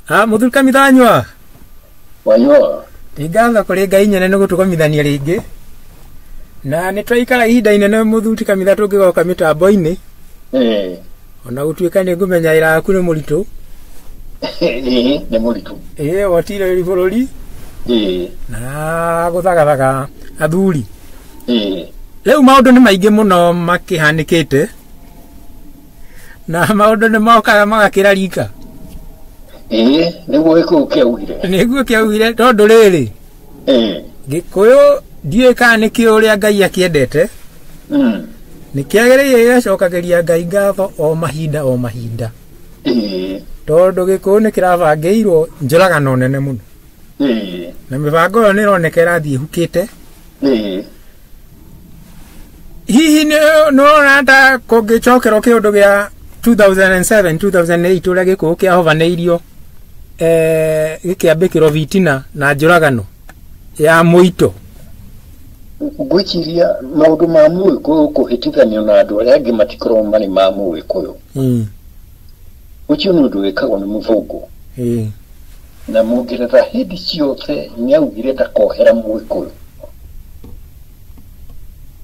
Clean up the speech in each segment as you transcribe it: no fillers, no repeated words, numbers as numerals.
Mũthuri Kamithanyua. Wanyua. Nĩ ngatho kũrĩ Ngai nyene nĩ gũtũgomithania rĩngĩ. Na nĩ twaikara ihinda inene mũthuri Kamitha tũngĩgoka mĩtambo-inĩ. Ona gũtuĩka nĩ ngũmenya wĩra waku nĩ mũritũ. Ĩĩ, nĩ mũritũ. Ĩĩ, wotirĩrĩri bũrũri. Na gũthagathaga athuri. Rĩu maũndũ nĩ maingĩ mũno makĩhanĩkĩte. Na maũndũ nĩ mokaga magakĩra rika. Ĩĩ, nĩguo Gĩkũyũ kĩaugire. Nĩguo kĩaugire tondũ rĩrĩ. Gĩkũyũ ndiũĩ kana nĩkĩo ũrĩa Ngai akĩendete. Nĩ kĩagĩrĩire gĩgacokagĩria Ngai ngatho o mahinda o mahinda. Tondũ Gĩkũyũ nĩ kĩrabangĩirwo njũragano nene mũno. Na mĩbango ĩyo nĩ ĩroneka ĩrathiĩ ĩhukĩte. Hihi nĩ ũrona ta kũngĩcokerwo kĩũndũ gĩa 2007 2008 ũrĩa Gĩkũyũ kĩahovanĩirio gĩkĩambĩkĩrwo bitina na njũragano ya mũito. Ngwĩciria maũndũ ma Mũgĩkũyũ kũhĩtithanio na andũ arĩa angĩ matikoragwo marĩ ma Mũgĩkũyũ. Ũcio nĩ ũndũ wĩkagwo nĩ mũthũngũ. Na Mũngeretha hĩndĩ ciothe nĩaugire ndakohera Mũgĩkũyũ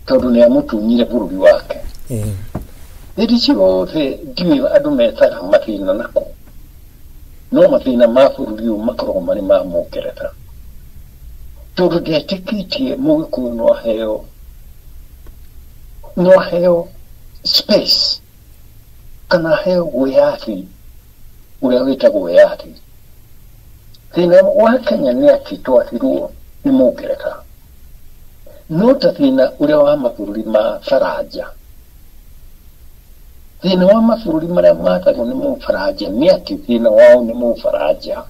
tondũ nĩamũtunyire bũrũri wake. Hĩndĩ ciothe ndiũĩ andũ methaga mathĩna nako, no mathĩna ma bũrũri ũyũ makoragwo marĩ ma Mũngeretha tondũ ndetĩkĩtie Mũgĩkũyũ no aheo space kana aheo wĩyathi ũrĩa wĩtagwo wĩyathi. Thĩna wa Kenya nĩ atĩ twathirwo nĩ Mũngeretha, no ta thĩna ũrĩa wa mabũrũri ma Faranja. Thĩna wa mabũrũri marĩa mathagwo nĩ Mũfaranja nĩ atĩ thĩna wao nĩ Mũfaranja.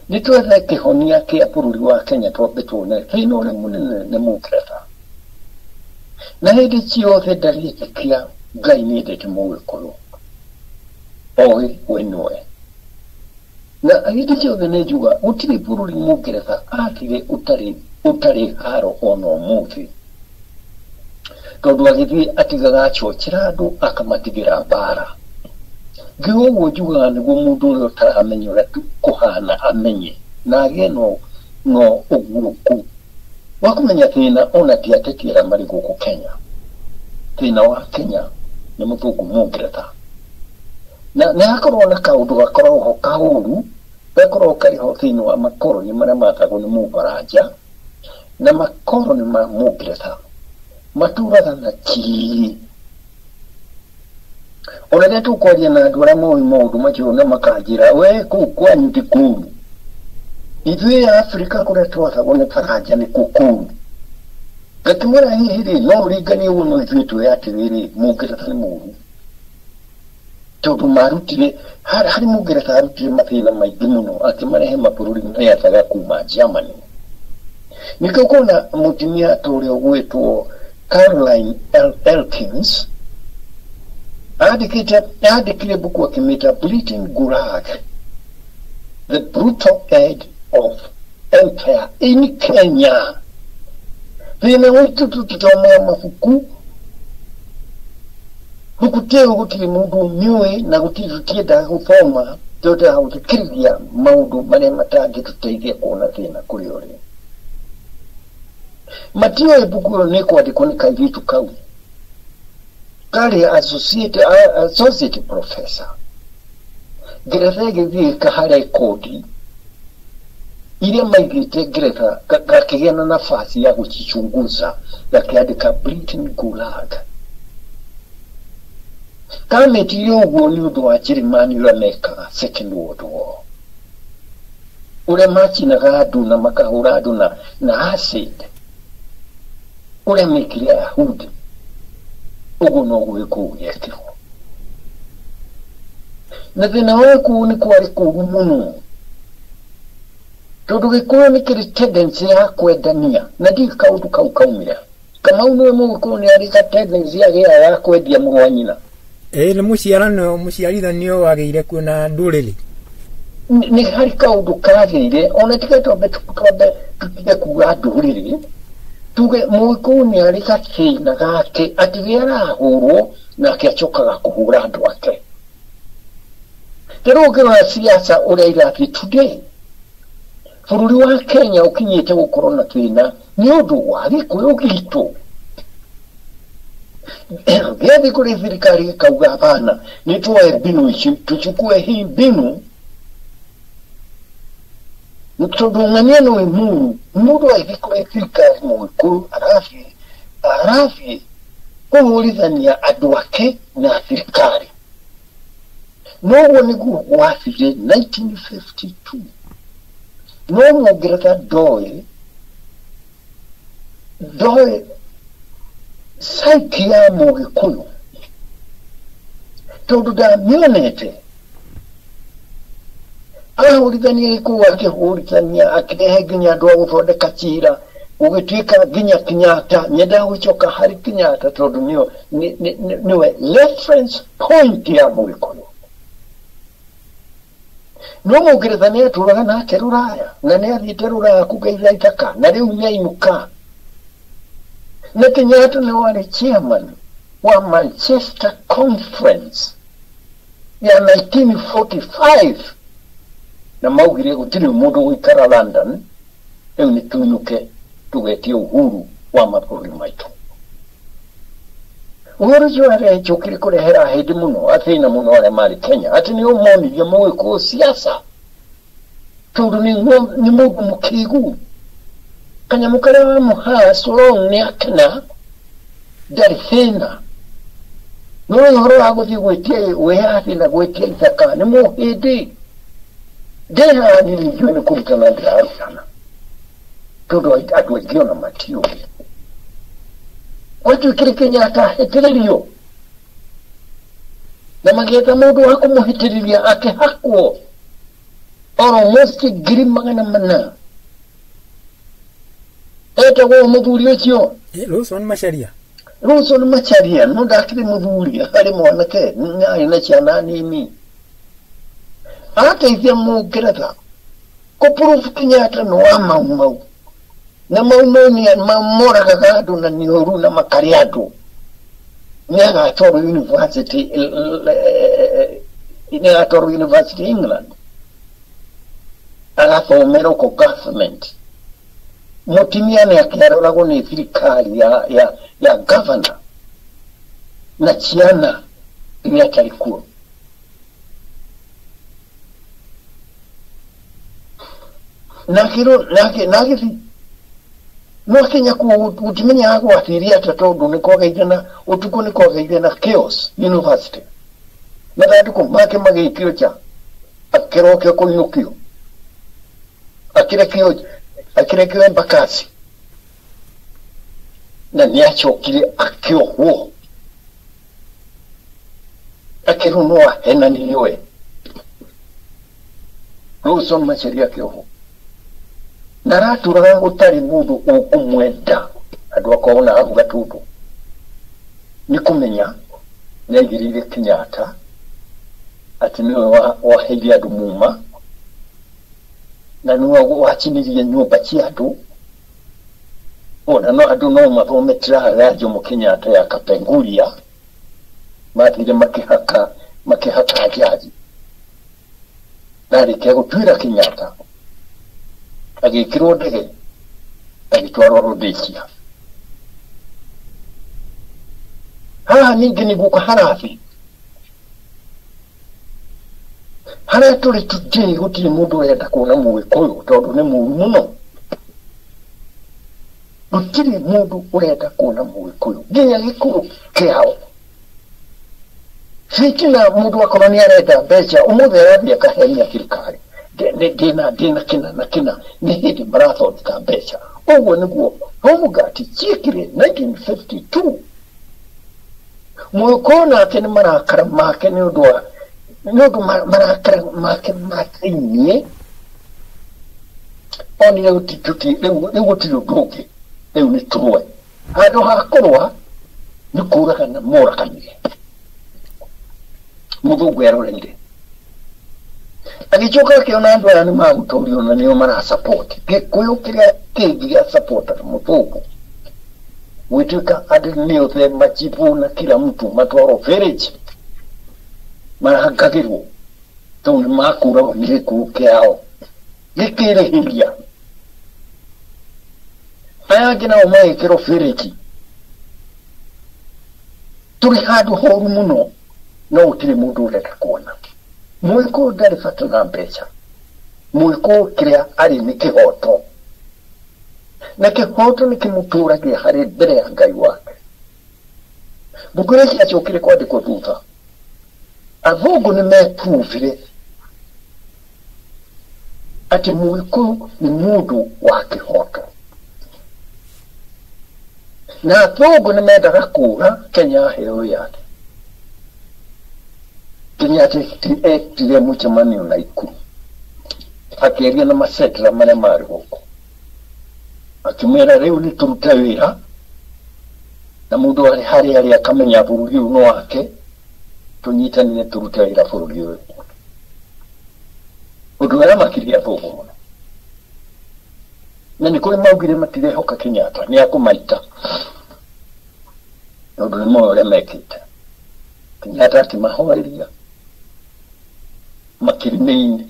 Nĩ twethe kĩhonia kĩa bũrũri wa Kenya twambe tuone thĩna ũrĩa mũnene nĩ Mũngeretha. Na hĩndĩ ciothe ndarĩtĩkia Ngai nĩendete Mũgĩkũyũ oĩ we nĩwe. Na hĩndĩ ciothe nĩ njuga gũtirĩ bũrũri Mũngeretha athire ũtarĩ haro ona ũmũthĩ, tondũ agĩthiĩ atigaga acochera andũ akamatigĩra mbara. Ngiuga ũguo njugaga nĩguo mũndũ ũrĩa ũtaramenya ũrĩa kũhana amenye na agĩe no ũguũku wa kũmenya thĩna ona ti ateti arĩa marĩ gũkũ Kenya. Thĩna wa Kenya nĩ mũthũngũ Mũngeretha. Na nĩ hakoragwo na kaũndũ gakoragwo ho kaũru gakoragwo karĩ ho thĩinĩ wa makoroni marĩa mathagwo nĩ Mũfaranja na makoroni ma Mũngeretha matũraga na kiri. Ona rĩrĩa tũkwaria na andũ arĩa moĩ maũndũ macio na makanjĩra we kũu kwanyu ti kũũru, ithuĩ Afrika kũrĩa twathagwo nĩ Faranja nĩ kuo kũũru. Ngakĩmwĩra hihi rĩ no ũringanie ũguo no ithuĩ twĩ atĩrĩrĩ Mũngeretha nĩ mũũru tondũ marutire harĩ Mũngeretha arutire mathĩna maingĩ mũno akĩmarehe mabũrũri marĩa kuma Germany. Nĩkĩo ũkona mũtumia ta ũrĩa ũgwĩtwo Caroline Elkins andĩkire mbuku akĩmĩta Britain Gulag, the brutal end of empire in Kenya. Thĩna witũ tũtithomaga mabuku, buku tĩyo gũtirĩ mũndũ ũmĩũĩ na gũtirĩ tũtiendaga gũthoma twendaga gũthikĩrĩria maũndũ marĩa matangĩtũteithia kuona thĩna kũrĩa ũrĩ. Matiũĩ mbuku ĩyo nĩ ĩkwandĩkwo nĩ kairĩtu kau karĩ associate professor. Ngeretha ĩgĩthiĩ ĩkaha rekondi iria maigĩte Ngeretha gakĩgĩa na nafasi ya gũcichunguza gakĩandĩka Britain Gulag. Kamĩtire ũguo nĩ ũndũ wa Njĩrĩmani ũrĩa mekaga Second World War, ũrĩa macinaga andũ na makahũra andũ na acid, ũrĩa mekire Ayahudi, ũguo noguo Gĩkũyũ gĩekirwo. Na thĩna wa Gĩkũyũ nĩ kwarĩ kũũru mũno tondũ Gĩkũyũ nĩ kĩrĩ tendency ya kwendania na ndiũĩ kaũndũ kau kaumire. Kamau nĩwe Mũgĩkũyũ nĩ arĩ ga tendency agĩaga ya kwendia mũrũ wa nyina. Ĩĩ nĩ mũciarano mũciarithanio wagĩire kuo na ndũrĩrĩ. Nĩ harĩ kaũndũ kagĩire ona tiga twambe tũtige kuga ndũrĩrĩ, tuge Mũgĩkũyũ nĩ arĩ gathĩna gake atĩ rĩrĩa arahũrwo nake acokaga kũhũra andũ ake. Rĩu ũngĩrora siasa ũrĩa irathiĩ today, bũrũri wa Kenya ũkinyĩte gũkorwo na thĩna nĩ ũndũ wa Gĩkũyũ gitũ. Gĩathiĩ kũrĩ thirikari gĩkauga hapana, nĩ tuoe mbinu ici, tuchukue hii mbinu, tondũ ng'ania nĩ mũru. Mũndũ agĩthiĩ kũrĩ thirikari Mũgĩkũyũ arathiĩ kũhũrithania andũ ake na thirikari. Noguo nĩguo gwathire 1952. No Mũngeretha ndoĩ psyche ya Mũgĩkũyũ, tondũ ndamĩonete. Ahũrithania Gĩkũyũ, akĩhũrithania, akĩrehe nginya andũ a gũthondeka cira, gũgĩtuĩka nginya Kenyatta. Nyendaga gũcoka harĩ Kenyatta tondũ nĩwe reference point ya Mũgĩkũyũ. No Mũngeretha nĩ atũraga nake Rũraya, na nĩ athiĩte Rũraya kũgeithia ithaka, na rĩu nĩ ainũka. Na Kenyatta nĩ warĩ chairman wa Manchester Conference ya 1945, na maugire gũtirĩ mũndũ gũikara London, rĩu nĩ tuinũke tũgetie uhuru wa mabũrũri maitũ. Ũhoro ũcio arecokire kũrehera hĩndĩ mũno athĩna mũno arĩa marĩ Kenya, atĩ nĩo monirie Mũgĩkũyũ siasa, tondũ nĩ mũndũ mũkĩgu. Kanyamũ karĩa wamũhaha so long nĩ akena, ndarĩ thĩna. No ũhoro wa gũthiĩ gwĩtia wĩyathi na gwĩtia ithaka nĩ mũhĩndĩ. Ndĩ haha niĩ ndiũĩ nĩ kũrutana ndĩrarutana, tondũ andũ aingĩ ona matiũĩ. Gwatuĩkire Kenyatta ahĩtĩrĩrio, na magĩetha mũndũ wa kũmũhĩtĩrĩria akĩhakwo almost 400,000. Etagwo mũthuri ũcio Lawson Macharia. Lawson Macharia no ndakĩrĩ mũthuri, arĩ mwanake, arĩ na ciana nini. Ateithia Mũngeretha kũprove Kenyatta nĩ wa Mau Mau, na Mau Mau nĩ moragaga andũ na nĩ ũru na makarĩa andũ. Nĩ agatwarwo university, nĩ agatwarwo university England, agathomera uko government. Mũtumia nĩ akĩaroragwo nĩ thirikari ya governor na ciana iria atarĩ kuo. Nake no Kenya kuo gũtimenyaga gwathirie atĩa, tondũ nĩ kwagĩire na ũtukũ, nĩ kwagĩire na chaos university. Mathandũkũ make magĩikio nja, akĩrokio kũinũkio, akĩrekio Embakasi, na nĩ acokire akĩohwo, akĩrwo no ahenanirie we. Lawson Macharia akĩohwo, na aratũraga gũtarĩ mũndũ ũkũmwenda. Andũ akorwo na hau Gatũndũ nĩ kũmenya nĩ aigĩrĩire Kenyatta atĩ nĩwe waheire andũ muma, na nĩwe wacinirie nyũmba cia andũ. Ona no andũ no mathome trial ya Jomo Kenyatta ya Kapenguria, mathire makĩhaka jaji. Ndarĩkia gũtuĩra Kenyatta, agĩkĩrwo ndege agĩtwarwo Rhodesia. Haha ningĩ nĩguo harathi harĩa tũrĩ today, gũtirĩ mũndũ ũrenda kuona Mũgĩkũyũ tondũ nĩ mũru mũno. Gũtirĩ mũndũ ũrenda kuona Mũgĩkũyũ nginya Gĩkũyũ kĩao. Fitina mũndũ akorwo nĩ arenda mbeca, ũmũthĩ arathiĩ akahenia thirikari, ndĩna kĩna na kĩna, nĩ hĩndĩ marathondeka mbeca. Ũguo nĩguo Homgat ciĩkire 1952. Mũgĩkũyũ nake nĩ marakara make nĩ ũndũ wa nĩ ũndũ marakara make ma thĩiniĩ, onire rĩu gũtirĩ ũndũ ũngĩ, rĩu nĩ tũrũe. Handũ ha kũrũa nĩ kũragana moraganire. Mũthũngũ eroreire agĩcoka akĩona andũ aya nĩ magũtũrio na nĩo marasupport Gĩkũyũ kĩrĩa kĩngĩ gĩa supportaga mũthũngũ. Gwĩtuĩka andũ nĩ othe machibu na kila mtu matwarwo village marangagĩrwo. Tondũ nĩ makũragwo nĩ gĩkuũ kĩao gĩkĩrĩhĩria. Aya angĩ nao magĩkĩrwo biriki. Tũrĩ handũ horu mũno no gũtirĩ mũndũ ũrenda kuona. Mũgĩkũyũ ndarĩ bata na mbeca. Mũgĩkũyũ kĩrĩa arĩ nĩ kĩhoto. Na kĩhoto nĩ kĩmũtũragia harĩ mbere ya Ngai wake. Mbuku iria ciacokire kwandĩkwo thutha, athũngũ nĩ mepruvire atĩ mũgĩkũyũ nĩ mũndũ wa kĩhoto. Na athũngũ nĩ mendaga kũra Kenya aheo wĩyathi. Kenyatta etire mũcemanio Naikuru akĩaria na masetla marĩa marĩ gũkũ, akĩmera rĩu nĩ tũrute wĩra na mũndũ arĩ harĩa arĩ akamenya bũrũri ũyũ nĩ wake, tũnyitanĩre tũrute wĩra bũrũri ũyũ. Ũndũ ũrĩa makirie athũngũ mũno. Na nĩ kũrĩ maugire matirehoka Kenyatta nĩ akũmaita tondũ nĩ moĩ ũrĩa mekĩte. Kenyatta akĩmahoreria makĩrĩmĩine,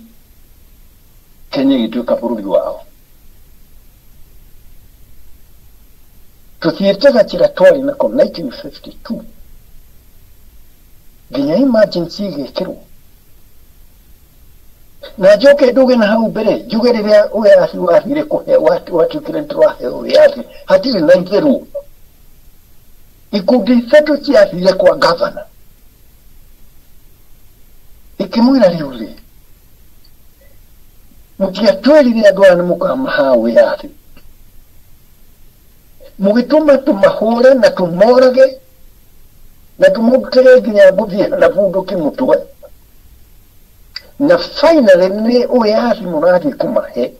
Kenya ĩgĩtuĩka bũrũri wao. Tũthiĩte gacĩra twarĩ nako 1952 nginya emergency ĩgĩkĩrwo. Na njoke nduge na hau mbere njuge rĩrĩa wĩyathi wathire kũhe watuĩkire nĩ tũraheo wĩyathi hatirĩ na itherũ. Ikundi ithatũ ciathire kwa gavana ikĩmwĩra rĩu rĩ, mũtiatwĩrire andũ aya nĩ mũkamaha wĩyathi, mũgĩtũma tũmahũre na tũmorage na tũmũrutĩre nginya ngũbia na bunduki mũtwe, na finally nĩ wĩyathi mũrathiĩ kũmahe.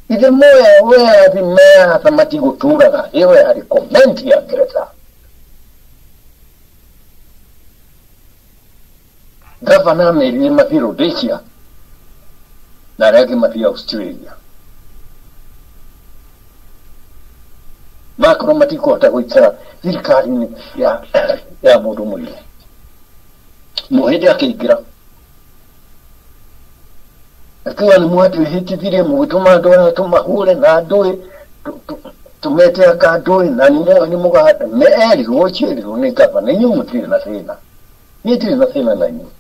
Ithe moya wĩyathi meyatha matigũtũraga. Ĩyo yarĩ comment ya Ngeretha. Gavana amerire mathiĩ Rhodesia na arĩa angĩ mathiĩ Australia. Makorwo matikũhota gũikara thirikari-inĩ ya mũndũ mũirũ. Mũhĩndĩ akĩingĩra akiuga nĩ mwatwĩhĩtithirie mũgĩtũma andũ aya tũmahũre na ndũĩ tũmete anga ndũĩ na nĩ mũganda. Erirwo ciĩrirwo nĩ gavana, inyuĩ mũtirĩ na thĩna, niĩ ndirĩ na thĩna na inyuĩ.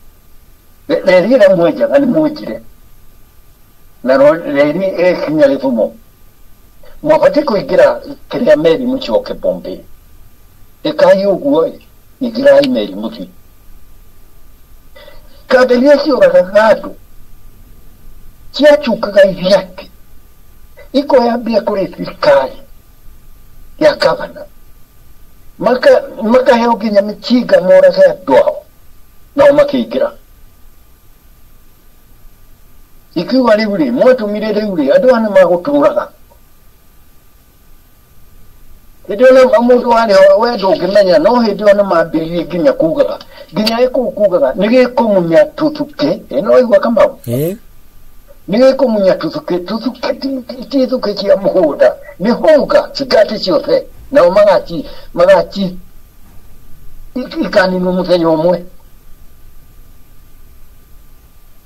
Reri ĩrĩa mwenjaga nĩ mwenjire na reri ĩkinya Gĩthumo, mwabatiĩ kũingĩra kĩrĩa meri mũcoke Bombay. Ĩkai ũguo, ingĩrai meri mũthiĩ. Kanda iria ciũragaga andũ ciacukaga ithiake ikoya mbia kũrĩ thirikari ya gavana, makaheo nginya mĩcinga morage andũ ao, nao makĩingĩra. Ikiuga rĩu rĩ, mwatũmire rĩu rĩ, andũ aya nĩ magũtũraga. Hĩndĩ ĩyo mũndũ warĩ ho we ndũngĩmenya, no hĩndĩ ĩyo nĩ mambĩrĩirie nginya kugaga, nginya gĩkũũ kugaga nĩ gĩkũmunya tũthukĩ. Ĩ no waigua Kamau? Nĩ gĩkũmunya tũthukĩ. Tũthukĩ ti thukĩ cia mũgũnda, nĩ hũnga cingati ciothe, nao magaci ikaninwo mũthenya ũmwe.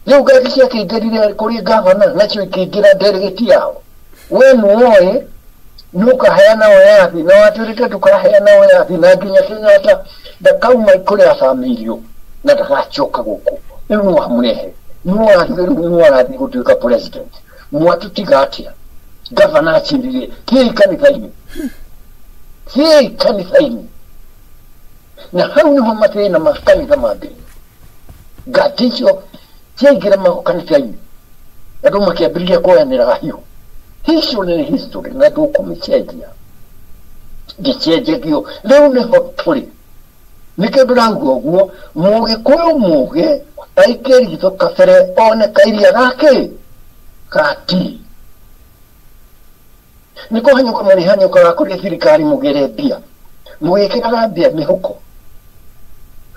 Rĩu ngari ciakĩingĩrire kũrĩ gavana nacio ikĩingĩra delegate yao. We nĩwoĩ nĩũkaheana wĩyathi na watwĩrĩte ndũkaheana wĩyathi, na nginya Kenyatta ndakauma kũrĩa athamĩirio na ndagacoka gũkũ. Rĩu nĩwamũrehe, nĩwarathiĩ rĩu nĩwarathiĩ gũtuĩka president. Mwatũtiga atĩa? Gavana acirire thiĩi kanitha-inĩ, thiĩi kanitha-inĩ. Na hau nĩho mathĩna ma kanitha mambĩrĩirie. Ngati icio ciaingĩra kanitha-inĩ, andũ makĩambĩrĩria kuoyanĩra hiũ. History nĩ history na ndũkũmĩcenjia, ndĩcenjagio. Rĩu nĩho tũrĩ. Nĩkĩo ndĩrauga ũguo, mũgĩkũyũ mũgĩ aikie ritho kabere one kairia gake gati. Nĩ kũhanyũka mũrĩhanyũkaga kũrĩ thirikari mũgĩre mbia, mũgĩkĩraga mbia mĩhuko,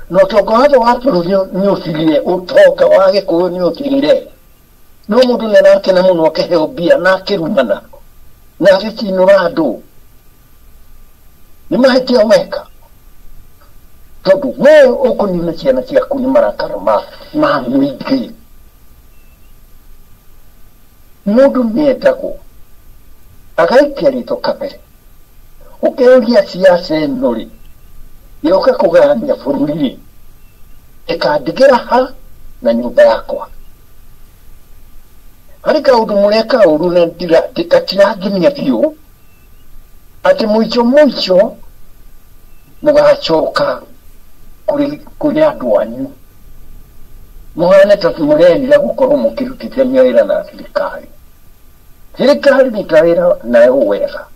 na ũtonga wothe wa bũrũri nĩ ũthirire, ũtonga wa gĩkũyũ nĩ ũthirire. No mũndũ nĩ arakena mũno akĩheo mbia na akĩrumana na agĩcinũra andũ. Nĩ mahĩtia weka, tondũ we ũkũnina ciana ciaku nĩ marakara ma mũingĩ. Mũndũ nĩendagwo agaikia ritho kabere ũkeuria siasa ĩno rĩ yoka kũgayania bũrũri rĩ ĩkandigĩra ha na nyũmba yakwa. Harĩ kaũndũ mũreka ũru na gatiranginya biũ atĩ mũico mũico mũgacoka kũrĩ andũ anyu mũhane ta mũrerira gũkorwo mũkĩrutithania wĩra na thirikari. Thirikari ruta wĩra nayo wega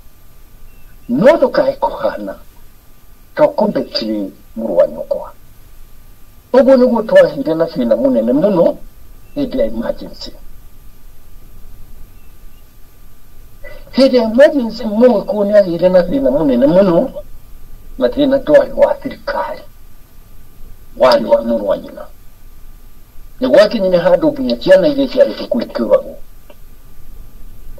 no ndũkae kũhana ta ũkũmbĩtire mũrũ wa nyũkwa. Ũguo nĩguo twagĩire na thĩna mũnene mũno hĩndĩ ya emergency. Hĩndĩ ya emergency Mũgĩkũyũ nĩagĩire na thĩna mũnene mũno na thĩna ndwarĩ wa thirikari, warĩ wa mũrũ wa nyina. Nĩ gwakinyire handũ nginya ciana iria ciarĩ cukuru ikĩũragwo.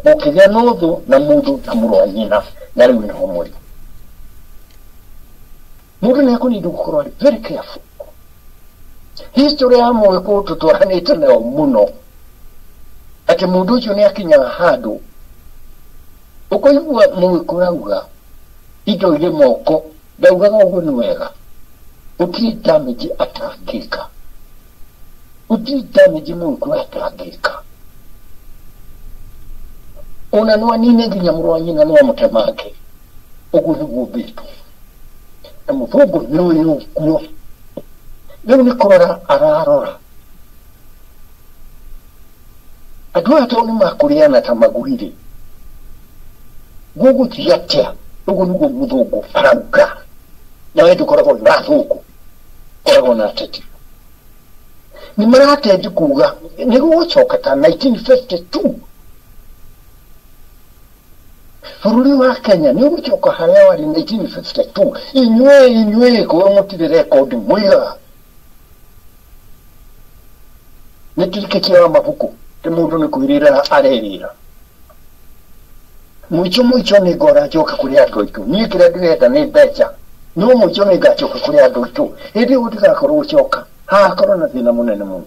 Gũkĩgĩa na ũthũ na mũndũ na mũrũ wa nyina na rĩu nĩho mũrĩ. Mũndũ nĩekũnindwo gũkorwo arĩ very careful. History ya Mũgĩkũyũ tũtwaranĩte nayo mũno atĩ mũndũ ũcio nĩakinyaga handũ ũkoigua Mũgĩkũyũ auga indo irĩ moko, ndaugaga ũguo nĩ wega. Gũtirĩ damage atangĩka, gũtirĩ damage Mũgĩkũyũ atangĩka. Ona no anine nginya mũrũ wa nyina no amũtemange. Ũguo nĩguo ũmbĩtwo na mũthũngũ nĩũĩ ũguo. Rĩu nĩ kũrora ararora andũ aya tondũ nĩmakũrĩana ta magui rĩ, gũgũthiĩ atĩa? Ũguo nĩguo mũthũngũ arauga. Na we ndũkoragwo na athũngũ, ũkoragwo na ateti. Nĩ maratendi kuga nĩ gũgũcoka ta 1952 bũrũri wa Kenya nĩ ũgũcoka harĩa warĩ 1952. Inyuĩ kũũ mũtirĩ rekondi mũigaga nĩ tirikĩkia wa mabuku ti mũndũ nĩ kwĩrĩra arerĩra. Mũico mũico nĩ ngora njoka kũrĩ andũ aitũ. Niĩ kĩrĩa ndĩrenda nĩ mbeca, no mũico nĩ ngacoka kũrĩ andũ aitũ. Hĩndĩ ĩyo gũtigakorwo gũcoka, hagakorwo na thĩna mũnene mũno.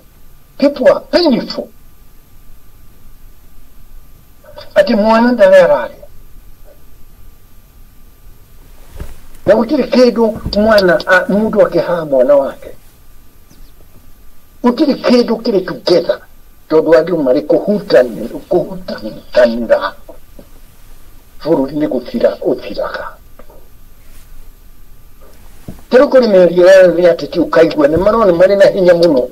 People are painful. Atĩ mwana ndarĩ ararĩa na gũtirĩ kĩndũ mwana mũndũ akĩhaha mwana wake, gũtirĩ kĩndũ kĩrĩ together tondũ andũ marĩ kũhutanĩra bũrũri nĩ gũthira ũthiraga. Rĩu kũrĩ mĩario ya ateti ũkaigua nĩ marona marĩ na hinya mũno,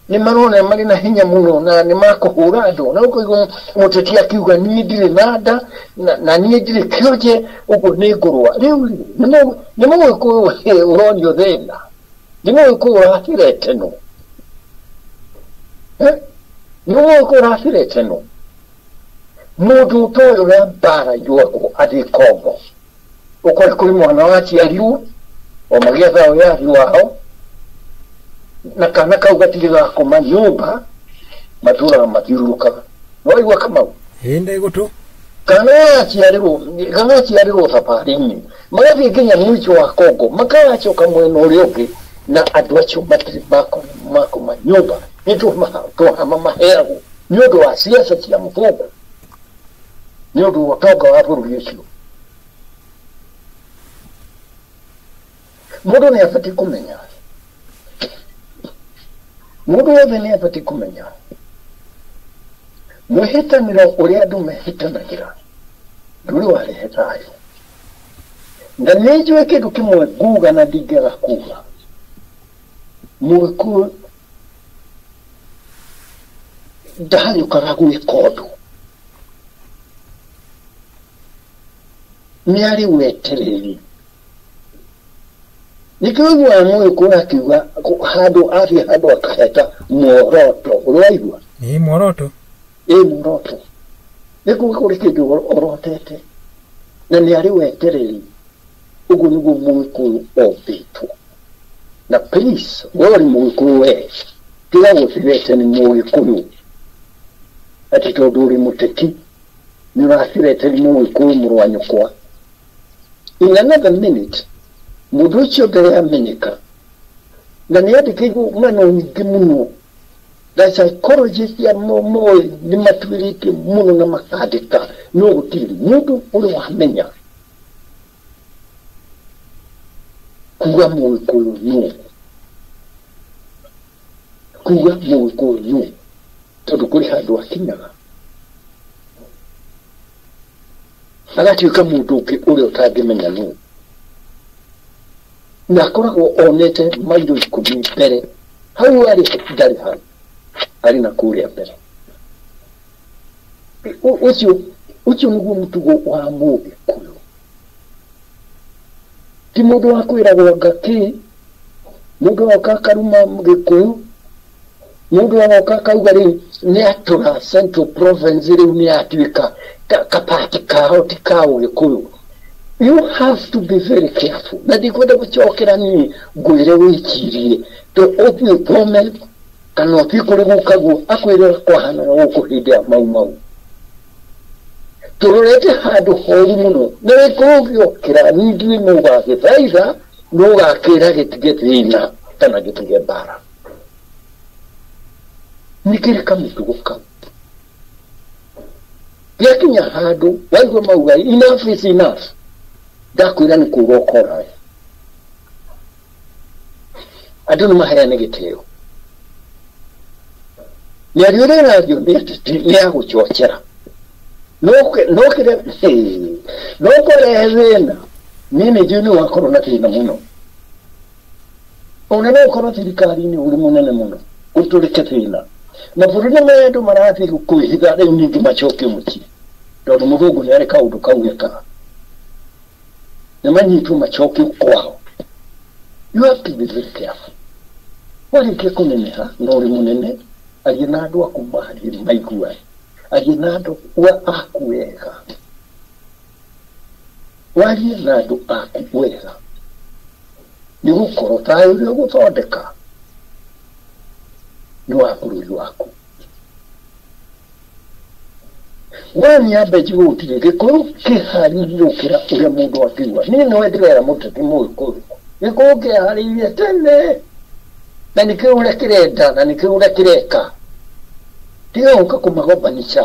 nĩ marona marĩ na hinya mũno na nĩ makũhũra andũ. Na ũkaigua mũteti akiuga niĩ ndirĩ na nda na niĩ ndirĩ kĩonje ũguo nĩ ngũrũa. Rĩu rĩ nĩ Mũgĩkũyũ ũronio thĩna, nĩ Mũgĩkũyũ ũrathiretenwo, nĩ Mũgĩkũyũ ũrathiretenwo. Mũndũ ũtoĩ ũrĩa mbara irũagwo athiĩ Kongo ũkore kũrĩ mwana waciarirwo o magĩetha wĩyathi wao na kana kau gatirĩ gakoma nyũmba matũraga mathiũrũrũkaga. Nĩwaigua Kamau? Ĩĩ ndĩgũtũ. Kana gaciarĩrwo thabarĩ-inĩ magathiĩ nginya mũico wa Kongo makagacoka mwena ũrĩa ũngĩ na andũ acio matirĩ makoma nyũmba nĩ tũhama maheagwo nĩ ũndũ wa siasa cia mũthũngũ, nĩ ũndũ wa ũtonga wa bũrũri ũcio. Mũndũ nĩ abatiĩ kũmenya, mũndũ wothe nĩ abatiĩ kũmenya mwĩhĩtanĩro ũrĩa andũ mehĩtanagĩra ndũrĩ warehe thayũ. Na nĩ njũĩ kĩndũ kĩmwe nguga na ndingĩaga kuga, Mũgĩkũyũ ndahanyũkaga gwĩka ũndũ, nĩ arĩ wetereri. Nĩkĩo ũiguaga Mũgĩkũyũ akiuga handũ athiĩ handũ akaheta muoroto. Ũrĩ waigua? Ĩĩ muoroto. Ĩĩ muoroto. Nĩ kuga kũrĩ kĩndũ orotete na nĩ arĩ wetereri. Ũguo nĩguo Mũgĩkũyũ ombĩtwo. Na please, we ũrĩ Mũgĩkũyũ we, tiga gũthirete nĩ Mũgĩkũyũ atĩ tondũ ũrĩ mũteti nĩ ũrathirete nĩ Mũgĩkũyũ mũrũ wa nyũkwa. In another minute mũndũ ũcio ndarĩ amenyeka na nĩ andĩkĩirwo ng'ano nyingĩ mũno Na psychology cia Moi nĩ matuĩrĩtie mũno na makandĩka no gũtirĩ mũndũ ũrĩ wamenya kuga Mũgĩkũyũ nũ, kuga Mũgĩkũyũ nũ, tondũ kũrĩ handũ akinyaga agatuĩka mũndũ ũngĩ ũrĩa ũtangĩmenya nũ, na akoragwo onete mairo 10 mbere hau arĩ ndarĩ hau arĩ na kũrĩa mbere. Ũcio ũcio nĩguo mũtugo wa Mũgĩkũyũ. Ti mũndũ wa kwĩragwo anga kĩ, mũndũ oka akaruma Gĩkũyũ, mũndũ oka akauga rĩu nĩ atũra Central Province rĩu nĩ atuĩka kapati kao ti ka Ũgĩkũyũ. You have to be very careful. Na ndikwenda gũcokera niĩ ngwĩre wĩcirie to ũthiĩ ũthome kana ũthiĩ kũrĩ gũkaguo akwĩre kwahanaga gũkũ hĩndĩ ya Mau Mau. Tũrorete handũ horu mũno na gĩkũyũ gĩokĩra ningĩ nĩ ũgagĩthaitha nĩ ũgakĩra gĩtige thĩna kana gĩtige mbara. Nĩ kĩrĩ kamũtugo kau gĩakinya handũ waigua mauga enough is enough, ndakwĩra nĩ kũra ũkora. Andũ nĩ maheane gĩtĩo. Mĩario ĩrĩa ĩrario nĩ ya gũchochera no kũrehe thĩna. Niĩ nĩ njũĩ nĩ wakorwo na thĩna mũno, ona no ũkorwo thirikari-inĩ ũrĩ mũnene mũno ũtũrĩke thĩna na bũrũri nĩ andũ marathiĩ kwĩhitha rĩu ningĩ macokio mũciĩ tondũ mũthũngũ nĩ arĩ kaũndũ kau ekaga nĩ manyitwo macokio kwao. You have to be very careful. Warĩkia kũneneha na ũrĩ mũnene, aria na andũ aku marie maiguane, aria na andũ aku wega, warie na andũ aku wega, nĩ gũkorwo thayũ ũrĩa ũgũthondeka nĩ wa bũrũri waku. Waniambe njuge gũtirĩ Gĩkũyũ kĩharĩirie gũkĩra ũrĩa mũndũ angĩigua. Niĩ nĩwe ndĩrera mũteti Mũgĩkũyũ. Gĩkũyũ kĩharĩirie tene na nĩkĩo ũrĩa kĩrenda na nĩkĩo ũrĩa kĩreka. Tiga gũka kũmagombanica,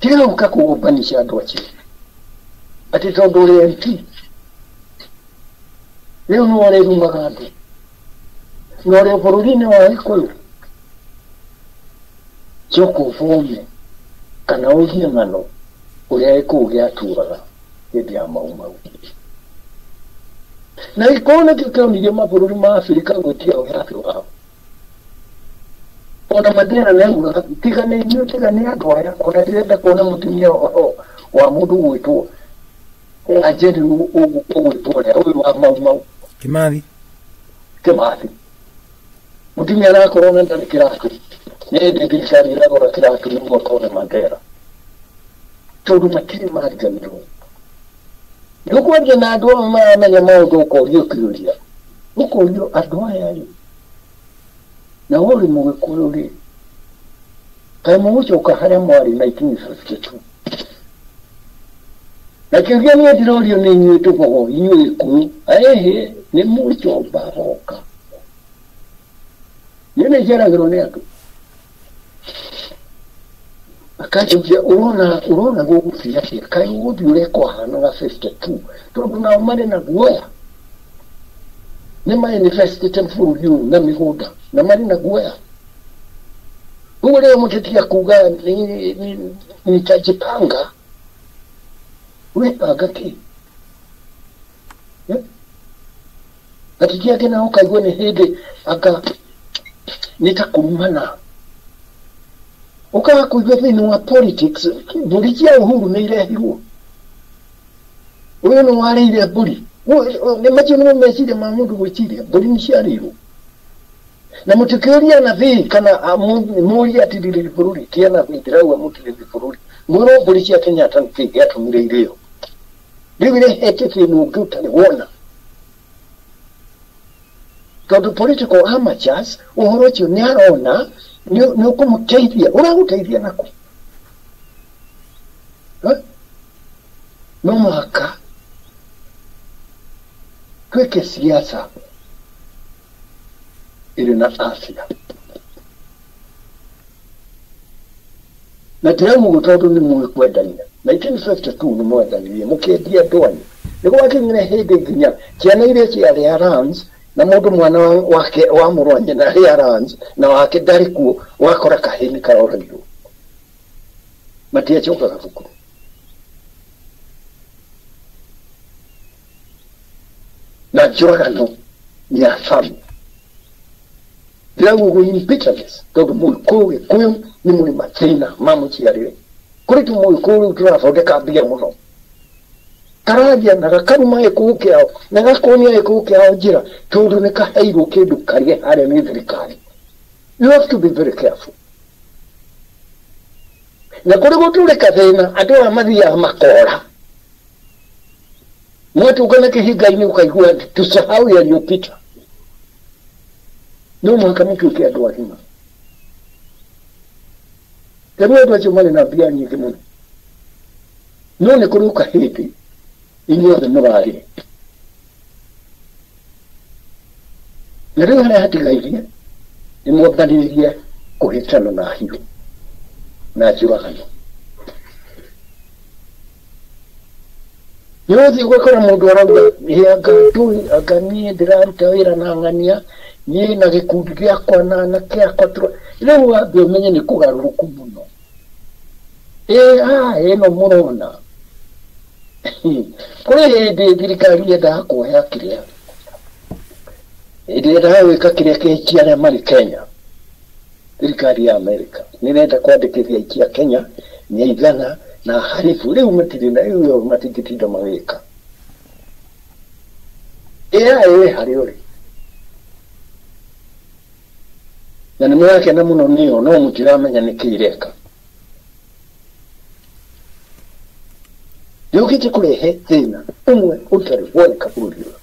tiga gũka kũgombanica andũ acio atĩ tondũ ũrĩ MP rĩu nĩ ũrĩrumaga andũ na ũrĩ bũrũri-inĩ wa Gĩkũyũ. Coka ũthome kana ũthiĩ ng'ano ũrĩa Gĩkũyũ gĩatũraga hĩndĩ ya Mau Mau. Na Gĩkũyũ nĩkĩo kĩonirie mabũrũri ma Abirika gwĩtia wĩyathi wao. Ona Mandela nĩaugaga tiga nĩ inyuĩ, tiga nĩ andũ aya, ona ndĩrenda kuona mũtumia wa mũndũ ũgwĩtwo Anjeri ũgwĩtwo ũrĩa ũyũ wa Mau Mau Kĩmathi. Kĩmathi. Mũtumia arakorwo na ndarĩ kĩratũ, nĩ hĩndĩ thirikari ĩragũra kĩratũ nĩguo akone Mandela, tondũ matirĩ mariganĩrwo. Nĩ ũkwaria na andũ amwe maramenya maũndũ ũkorio kĩũria, ũkorio andũ aya rĩ, na we ũrĩ Mũgĩkũyũ rĩ, kaĩ mũgũcoka harĩa mwarĩ 1952? Na kĩũria niĩ ndĩrorio nĩ inyuĩ tũbogo, inyuĩ Gĩkũyũ, ĩhĩ nĩ mũcomba hoka. Niĩ nĩ njeragĩrwo nĩ andũ akanjũria ũrona gũgũthiĩ atĩa, kaĩ gũgũthiĩ ũrĩa kwahanaga 52, tondũ nao marĩ na guoya nĩ ma-investĩte bũrũri ũyũ na mĩgũnda na marĩ na guoya. Ũguo rĩrĩa mũteti akuga nitajipanga, wepanga kĩ? Gatiti angĩ nao ũkaigua nĩ hĩndĩ anga nĩ ta kũrumana. Ũkaga kũigua thĩinĩ wa politics mbũri cia Uhuru nĩ irehirwo, ũyũ nĩ warĩire mbũri. Nĩ macio nĩmo meciria ma mũndũ gwĩciria mbũri nĩ ciarĩirwo. Na mũtikĩũria anabii kana mũrie atirĩrĩri bũrũri, ti anabii ndĩrauga mũtirĩrĩri bũrũri, mwĩrwo mbũri cia Kenyatta nĩkĩ gĩatũmire irĩo. Rĩu irehete thĩna ũngĩ ũtarĩ wona, tondũ political amateurs ũhoro ũcio nĩ arona nĩ ũkũmũteithia, ũragũteithia nakũ? No mũhaka twĩke siasa Ĩrĩ na afya. Na ndĩrauga ũguo tondũ nĩ mũĩ kwendania. 1952 nĩ mwendanirie mũkĩendia andũ anyu. Nĩ gwakinyire hĩndĩ nginya ciana iria ciarĩ Arans na mũndũ mwana wake wa mũrũ wa nyina arĩ Arans na wake ndarĩ kuo, wakora kahĩĩ nĩ karoragirwo. Matiacokaga thukuru. Na njũragano nĩ ya family. Ndĩrauga ũguo in bitterness tondũ Mũgĩkũyũ Gĩkũyũ nĩ mũrĩ mathĩna ma mũciarĩre. Kũrĩ tu Mũgĩkũyũ rĩu tũrathondeka mbia mũno. Kararia na gakaruma gĩkũyũ kĩao na gakonia gĩkũyũ kĩao njĩra tondũ nĩ kaheirwo kĩndũ karĩe harĩa nĩ thirikari. You have to be very careful. Na kũrĩ gũtũrĩka thĩna andũ aya mathiaga makora. Mwatũngana kĩhinga-inĩ ũkaigua tusahau yaliyopita. No mũhaka mũtuĩke andũ agima. Rĩu andũ acio marĩ na mbia nyingĩ mũno. No nĩ kũrĩ hĩndĩ inyuothe mũrarĩre. Na rĩu harĩa hatigairie nĩ mwambanĩrĩrie kũhĩtana na hiũ na njũragano. Nĩ ũthiĩ ũgakora mũndũ arauga anga ndũĩ anga niĩ ndĩraruta wĩra na ng'ania niĩ na gĩkundi gĩakwa na anake akwa rĩu wambe ũmenye nĩ kũgarũrũku mũno. Ĩĩ ĩno mũrona. Kũrĩ hĩndĩ thirikari yendaga kuoya kĩrĩa hĩndĩ yendaga gwĩka kĩrĩa kĩaikia arĩa marĩ Kenya. Thirikari ya Amerika nĩ ĩrenda kwandĩkithia aikia Kenya nĩ aigana na haribu rĩu matirĩ na rĩu matingĩtinda magĩka. AI ĩ harĩa ũrĩ. Na nĩ mũrakena mũno nĩyo no mũtiramenya nĩkĩ ĩreka. Yũkĩte kũrehe thĩna ũmwe ũtarĩ woneka bũrũri ũyũ.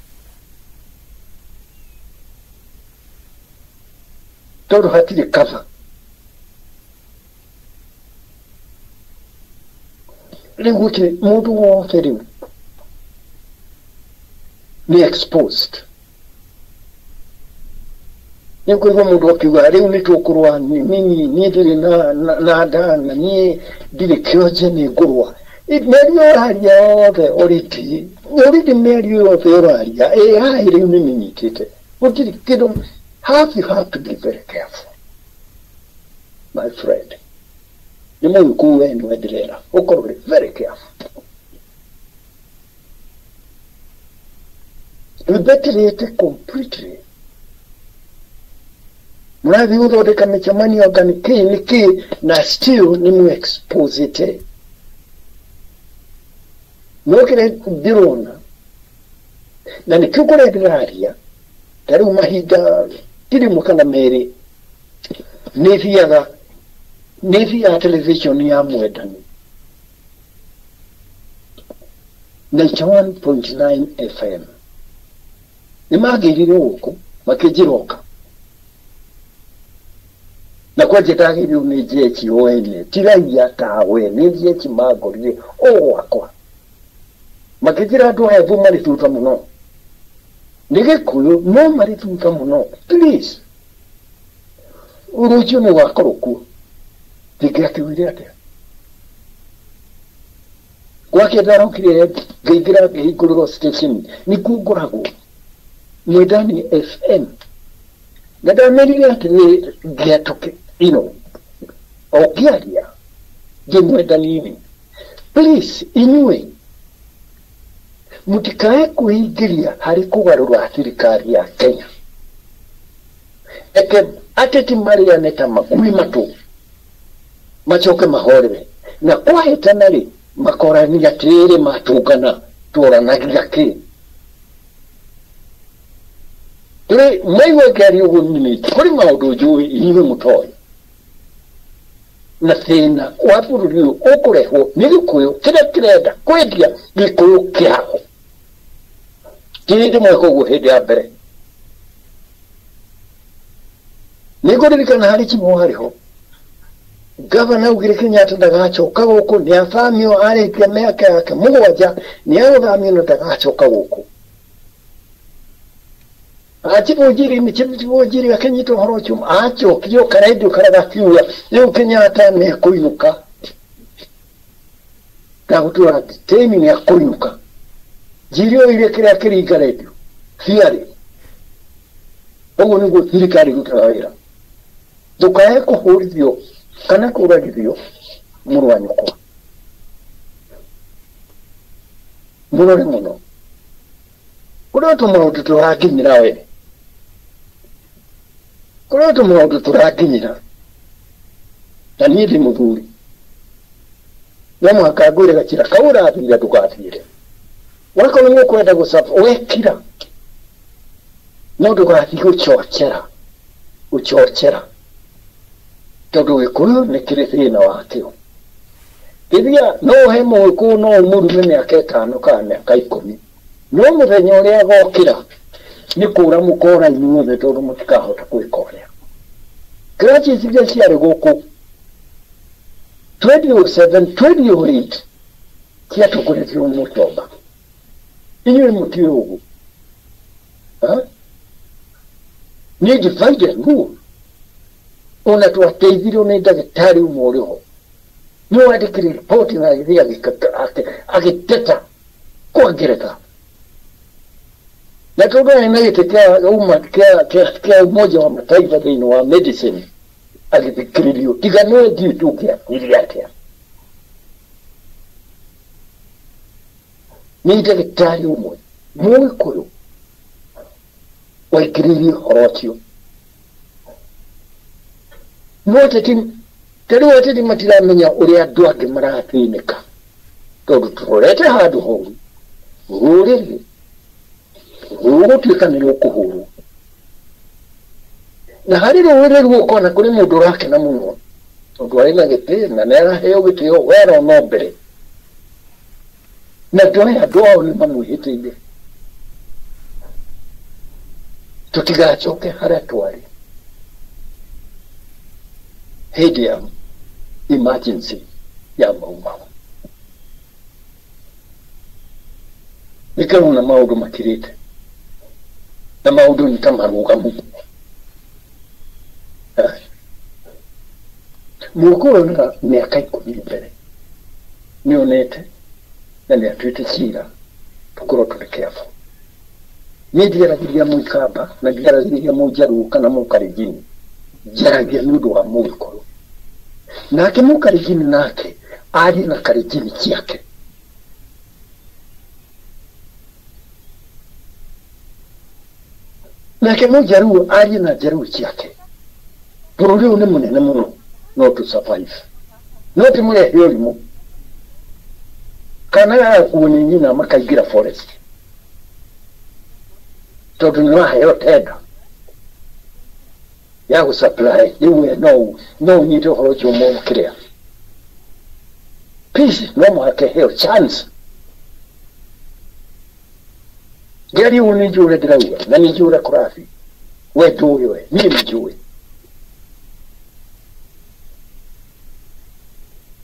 Tondũ hatirĩ cover. Rĩu gũtirĩ mũndũ wothe rĩu nĩ exposed. Nĩ kũigua mũndũ akiuga rĩu nĩ tũkũrũa niĩ ndirĩ na nda na niĩ ndirĩ kĩonje nĩ ngũrũa. Mĩario ũraria yothe already already mĩario yothe ũraria AI rĩu nĩ mĩnyitĩte. Gũtirĩ kĩndũ have you have to be very careful my friend. Nĩ Mũgĩkũyũ we nĩwe ndĩrera ũkorwo ũrĩ very careful. Rĩbeterete completely. Mũrathiĩ gũthondeka mĩcemanio anga nĩ kĩĩ nĩ kĩĩ na still nĩ mũ exposete. No kĩrĩa ndĩrona na nĩkĩo kũrĩa ndĩraria ta rĩu mahinda ti rĩmwe kana merĩ nĩ thiaga television ya Mwendani 91.9 FM. Nĩ mangĩrire gũkũ makĩnjĩra ũka. Na kwanja ndagĩrĩirwo nĩ njechi o ene ti raia tawe nĩ njechi mangorire o gwakwa. Makĩnjĩra andũ aya Embu marĩ thutha mũno. Nĩ Gĩkũyũ no marĩ thutha mũno. Please. Rũciũ nĩ ũgakorwo kuo. Ndingĩakiugire atĩa? Gwake ndarokire ngĩingĩra ngĩhingũrĩrwo station nĩkuo ngoragwo Mwendani FM. Na ndamerire atĩrĩrĩ ngĩatũke o ngĩaria ndĩ Mwendani-inĩ. Please inyuĩ mũtikae kwĩingĩria harĩ kũgarũra thirikari ya Kenya. Eke ateti marĩane ta magui matũ macoke mahorere na kwahĩtana rĩ makorania atĩrĩrĩ matũngana tũranagia kĩ. Tũrĩ maigua ngĩaria ũguo nyumĩte kũrĩ maũndũ njũĩ inyuĩ mũtoĩ. Na thĩna wa bũrũri ũyũ ũkũrehwo nĩ Gĩkũyũ kĩrĩa kĩrenda kwendia Gĩkũyũ kĩao. Ti hĩndĩ mweka ũguo hĩndĩ ya mbere. Nĩ ngũririkana harĩ Chimũ harĩ ho. Gavana augire Kenyatta ndagacoka gũkũ nĩ athamio arĩkia mĩaka yake mũgwanja nĩ agũthamio na ndagacoka gũkũ. Chief Njiri nĩ Chief Njiri akĩnyita ũhoro ũcio acokire o karendio karĩa gakiuga rĩu Kenyatta nĩ ekũinũka ndagũtwara tĩni nĩ ekũinũka. Njiri oire kĩrĩa kĩringa rendio ciarĩ ũguo nĩguo thirikari ĩrutaga wĩra. Ndũkae kũhũrithio kana kũragithio mũrũ wa nyũkwa, mũrore mũno kũrĩ tũmaũndũ tũrakinyĩra we, kũrĩ tũmaũndũ tũrakinyĩra na niĩ ndĩ mũthuri no mũhaka ngwĩre gacira kau ũrathire ndũgathiĩre. Wakorwo nĩ ũkwenda gũcaba wekira no ndũgathiĩ gũchochera gũchochera tondũ Gĩkũyũ nĩ kĩrĩ thĩna wakĩo. Gĩthia no ũhe Mũgĩkũyũ no ũmũrume mĩaka 5 kana mĩaka 10 no mũthenya ũrĩa agokĩra nĩ kũra mũkora inyuothe tondũ mũtikahota gwĩka ũrĩa. Crutches iria ciarĩ gũkũ 2007 2008 ciatongoretio Mũchomba. Inyuĩ mũtiũĩ ũguo. Nĩ divided rule. Ona twateithirio nĩ ndagĩtarĩ ũmwe ũrĩ ho nĩ wandĩkire riboti na agĩthiĩ agĩteta kwa Ngeretha na tondũ arĩ na gĩtĩ kĩa Umoja wa Mataifa thĩinĩ wa medicine agĩthikĩrĩrio tiga nĩwe ndiũĩ tũngĩakwĩrire atĩa. Nĩ ndagĩtarĩ ũmwe Mũgĩkũyũ waingĩrĩirie ũhoro ũcio. No ateti ta rĩu ateti matiramenya ũrĩa andũ angĩ marathĩnĩka tondũ tũrorete handũ horu rũrĩrĩ rũgũtuĩka nĩ rũkũhũrwo na harĩ rũrĩrĩ rũu ũkona kũrĩ mũndũ ũrakena mũno tondũ arĩ na gĩtĩ na nĩ araheo gĩtĩo we arona mbere na ndoĩ andũ ao nĩ mamwĩhĩtĩire. Tũtigacoke harĩa twarĩ hĩndĩ ya emergency ya Mau Mau. Nĩkĩrona maũndũ makĩrĩte na maũndũ nĩ ta marũgamu. Mũgĩkũyũ onaga mĩaka 10 mbere nĩonete na nĩatuĩte cira tũkorwo tũrĩ careful. Niĩ ndiaragĩria Mũikamba na ndiaragĩria Mũnjaruo kana Mũkalenjini, njaragia nĩ ũndũ wa Mũgĩkũyũ. Nake Mũkalenjini nake arie na Kalenjini ciake. Nake Mũnjaruo arie na Njaruo ciake. Bũrũri ũyũ nĩ mũnene mũno no to survive. No ti mũrehe ũrimũ kana gagakuo nĩ nyina makaingĩra forest tondũ nĩ waheo tenda ya gũsupply rĩu we no ũnyite ũhoro ũcio mũkĩrĩa. Peace no mũhaka ĩheo chance. Ngeri ũũ nĩ njũĩ ũrĩa ndĩrauga na nĩ njũĩ ũrĩa kũrathiĩ. We ndũĩ we, niĩ nĩ njũĩ.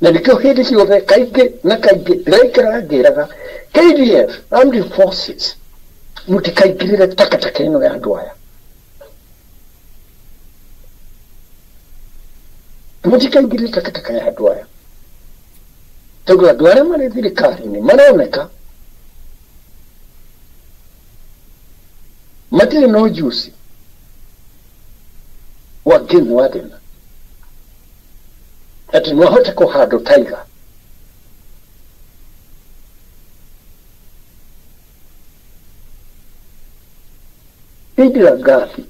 Na nĩkĩo hĩndĩ ciothe kaingĩ na kaingĩ ndĩraikaraga ngĩraga KDF Armed Forces mũtikaingĩrĩre takataka ĩno ya andũ aya. Mũtikaingĩrĩre takataka ya andũ aya tondũ andũ arĩa marĩ thirikari-inĩ maroneka matirĩ na ũjuzi wa game wa thĩna atĩ no ahote kũhandwo tiger. Indira Gandhi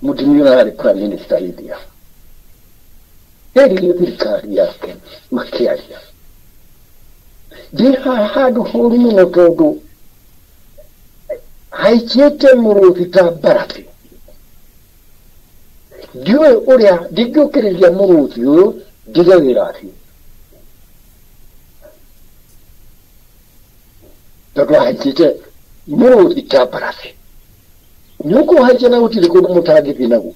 mũtumia ũrĩa arĩ prime minister India erire thirikari yake makĩaria ndĩ haha handũ horu mũno tondũ haikĩte mũrũthi ta mbarathi. Ndiũĩ ũrĩa ndingĩũkĩrĩria mũrũthi ũyũ ndige wĩra athiĩ tondũ haikĩte mũrũthi ta mbarathi. Nĩ ũkũhaica na gũtirĩ kũndũ mũtangĩthiĩ naguo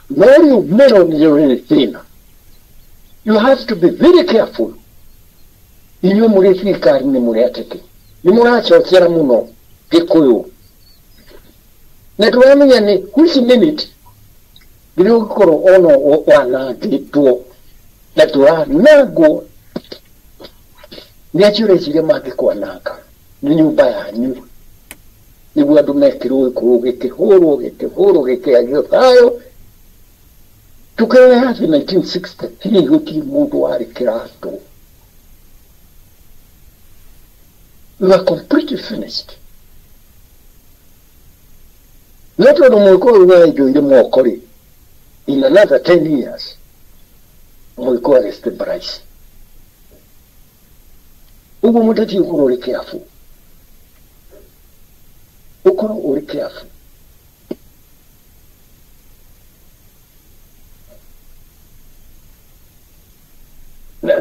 no rĩu mĩro nĩyo ĩrĩ thĩna. You have to be very careful. Inyuĩ mũrĩ thirikari-inĩ mũrĩ ateti nĩ mũrachochera mũno Gĩkũyũ Na tũramenya nĩ which minute nginya ũngĩkorwo ona wanangĩtwo na tũranangwo nĩ acio ũreciria mangĩkwananga nĩ nyũmba yanyu nĩguo andũ mekĩrwo gĩkũyũ gĩkĩhũrwo gĩkĩhũrwo gĩkĩagio thayũ tukĩoya 1963 gũtirĩ mũndũ warĩ kĩratũ. We were completely finished. No tondũ mũgĩkũyũ wenjoire moko rĩ, in another 10 years mũgĩkũyũ agĩ-stabilize. Ũguo mũteti ũkorwo ũrĩ careful, ũkorwo ũrĩ careful. Na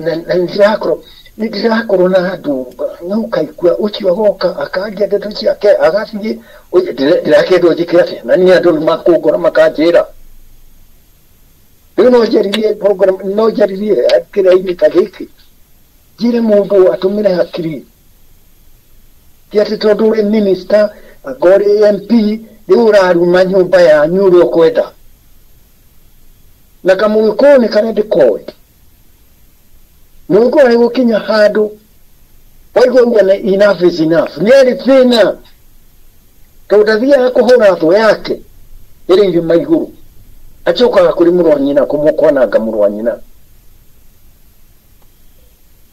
ndĩrakorwo na andũ no ũkaigua ũcio agoka akangia ndeto ciake agathiĩ ndĩrakĩendwo njĩke atĩa na niĩ andũ nĩmakũngora makanjĩra rĩu no njaririe program no njaririe kĩrĩa-inĩ ta gĩkĩ njĩre mũndũ atũmĩre hakiri ti atĩ tondũ ũrĩ minister anga ũrĩ MP rĩu ũraruma nyũmba yanyu ũrĩa ũkwenda na kamũgĩkũyũ nĩ karĩa ndĩkoĩ mũgĩkũyũ arĩ gũkinya handũ waigua uga nĩ enough is enough nĩ arĩ thĩna tondũ ndathiaga kũhũra thũ yake ĩrĩ irĩma igũrũ acokaga kũrĩ mũrũ wa nyina kũmũkwananga mũrũ wa nyina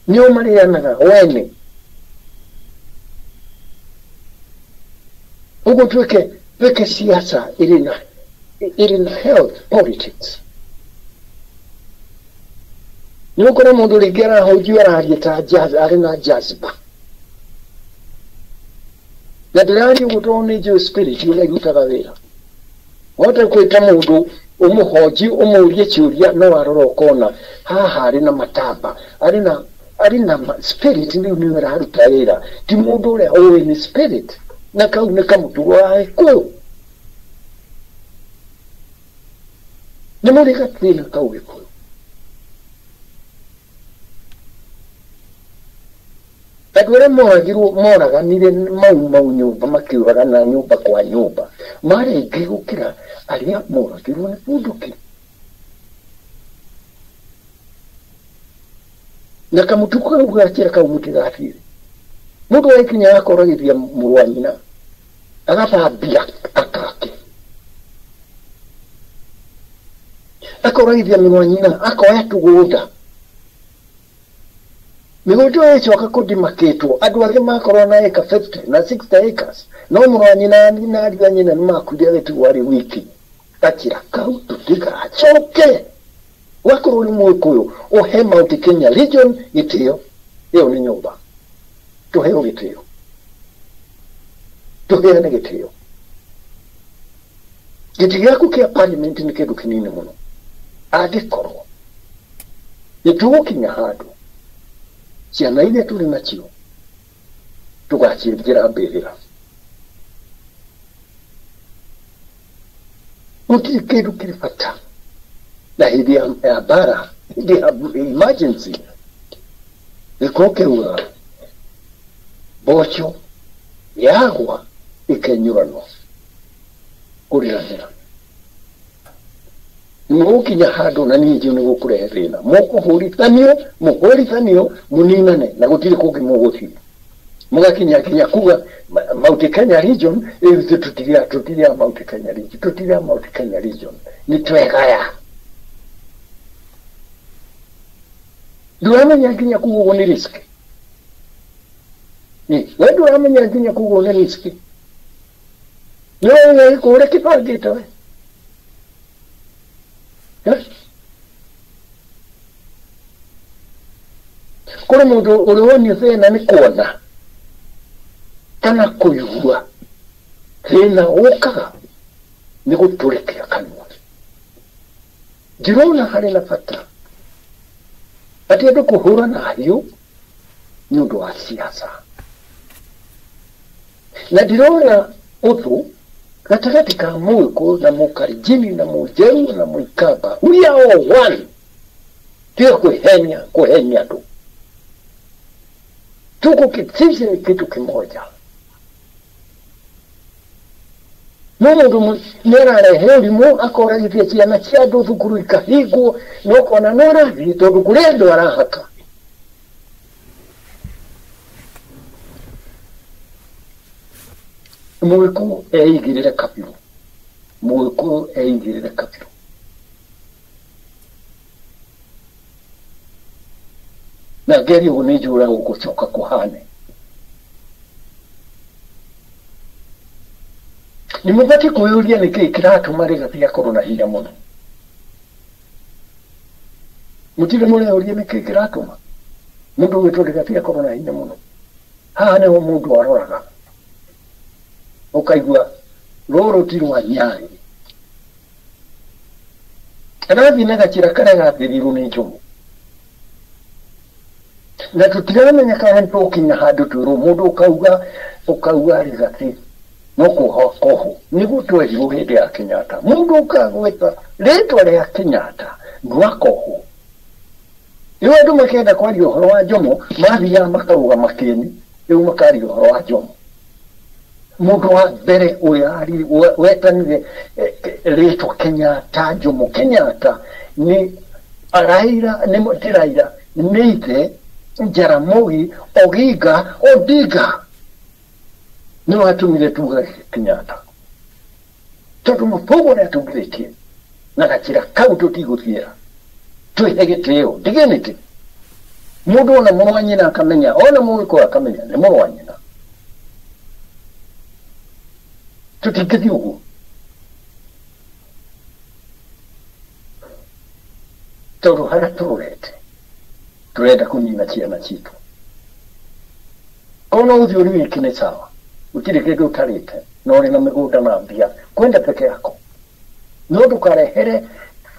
nĩo marĩanaga wene ũguo twĩke siasa ĩrĩ na health politics. Nĩ ũkora mũndũ rĩngĩ arahũnjio araria ta arĩ na jazba na ndĩraria ũguo tondũ nĩ njũĩ spirit ũrĩa ĩrutaga wĩra wahota gwĩta mũndũ ũmũhonji ũmũrie kĩũria no arora ũkona haha arĩ na matamba arĩ na spirit rĩu nĩyo ĩraruta wĩra ti mũndũ ũrĩa ũĩ nĩ spirit na kau nĩ kamũtugo wa Gĩkũyũ nĩ mũrĩ gathĩna kau Gĩkũyũ. Andũ arĩa moragirwo moraganire mau mau nyũmba makĩũragana nyũmba kwa nyũmba marĩ aingĩ gũkĩra arĩa moragirwo nĩ bunduki na kamũtugo kau gakĩra kau mũtigathiĩ mũndũ agĩkinya akoragithia mũrũ wa nyina agathambia akake akoragithia mũrũ wa nyina akoya tũgũnda mĩgũnda ĩyo ĩcoka kũndimakĩtwo andũ angĩ makorwo na ĩka 50 na 60 acres no mũrũ wa nyina na ariũ a nyina nĩ makuire agĩtigwo arĩ wiki gakĩra kau tũtigacoke wakorwo ũrĩ mũgĩkũyũ ũhe Mount Kenya region gĩtĩo ĩyo nĩ nyũmba tũheo gĩtĩo tũheane gĩtĩo gĩtĩ gĩaku kĩa parliament nĩ kĩndũ kĩnini mũno angĩkorwo nĩ tũgũkinya handũ ciana iria tũrĩ nacio tũgacienjera mbĩrĩra gũtirĩ kĩndũ kĩrĩ bata na hĩndĩ ya mbara hĩndĩ ya emergency gĩkorwo kĩugaga mboco yagwa ĩkenyũranwo kũrĩranĩra nĩmũgũkinya handũ na niĩ njũĩ nĩgũkũrehe thĩna mũkũhũrithanio mũhũrithanio mũninane na gũtirĩ kũngĩ mũgũthiĩ mũgakinya nginya kuga Mount Kenya region ithuĩ tũtirĩ a Mount Kenya region tũtirĩ a Mount Kenya region nĩ twegaya ndũramenya nginya kuga ũguo nĩ risk we ndũramenya nginya kuga ũguo nĩ risk nĩũĩ gĩkũyũ ũrĩa kĩbangĩte we kũrĩ mũndũ ũrĩ wonio thĩna nĩ kuona kana kũigua thĩna ũkaga nĩ gũtũrĩkia kanua ndĩrona harĩ na bata atĩ andũ kũhũrana hiũ nĩ ũndũ wa siasa na ndĩrona ũthũ gatagatĩ ka mũgĩkũyũ na mũkalenjini na mũnjerũ na mũikamba we are all one tiga kwĩhenia kũhenia andũ tuko sisi ni kitu kimoja. No mũndũ nĩ ararehe ũrimũ akoragithia ciana cia andũ thukuru ikahingwo no kona no arathiĩ tondũ kũrĩ andũ arahaka. Mũgĩkũyũ eigĩrĩre kabirũ. Mũgĩkũyũ eigĩrĩre kabirũ. Na ngeria ũguo nĩ njũra gũgũcoka kũhane. Nĩ mũbatiĩ kwĩyũria nĩkĩĩ kĩratũma Rigathi akorwo na hinya mũno. Mũtirĩ mũreyũria nĩkĩĩ kĩratũma mũndũ ũgwĩtwo Rigathi akorwo na hinya mũno. Haha nĩho mũndũ aroraga ũkaigua rũrũ ti rwa Nyarĩ. Arathiĩ na gacĩra karĩa gathĩrirwo nĩ Njomo. Na tũtiramenya kana nĩ tũgũkinya handũ twĩrwo mũndũ ũkauga Rigathi no kuohwo koho nĩguo twerirwo hĩndĩ ya Kenyatta. Mũndũ ũkagweta rĩtwa rĩa Kenyatta ndwakohwo. Rĩu andũ makĩenda kwaria ũhoro wa Jomo mathiaga makarũgama kĩeni rĩu makaria ũhoro wa Jomo. Mũndũ wa mbere ũrĩa wetanire rĩtwa Kenyatta, Jomo Kenyatta nĩ Raila, nĩ ti Raila, nĩ ithe Jaramogi Oginga Odinga nĩ watũmire tuga Kenyatta tondũ mũbũgũ nĩ atũngĩrĩtie na gacĩra kau tũtigũthiĩra twĩhe gĩtĩo dignity. Mũndũ ona mũrũ wa nyina akamenya, ona mũgĩkũyũ akamenya nĩ mũrũ wa nyina. Tũtingĩthiĩ ũguo. Tondũ harĩa tũrorete tũrenda kũnina ciana citũ. Korwo no ũthiĩ ũrĩ wiki nĩ sawa, gũtirĩ kĩndũ ũtarĩte na ũrĩ na mĩgũnda na mbia kwenda peke yako. No ndũkarehere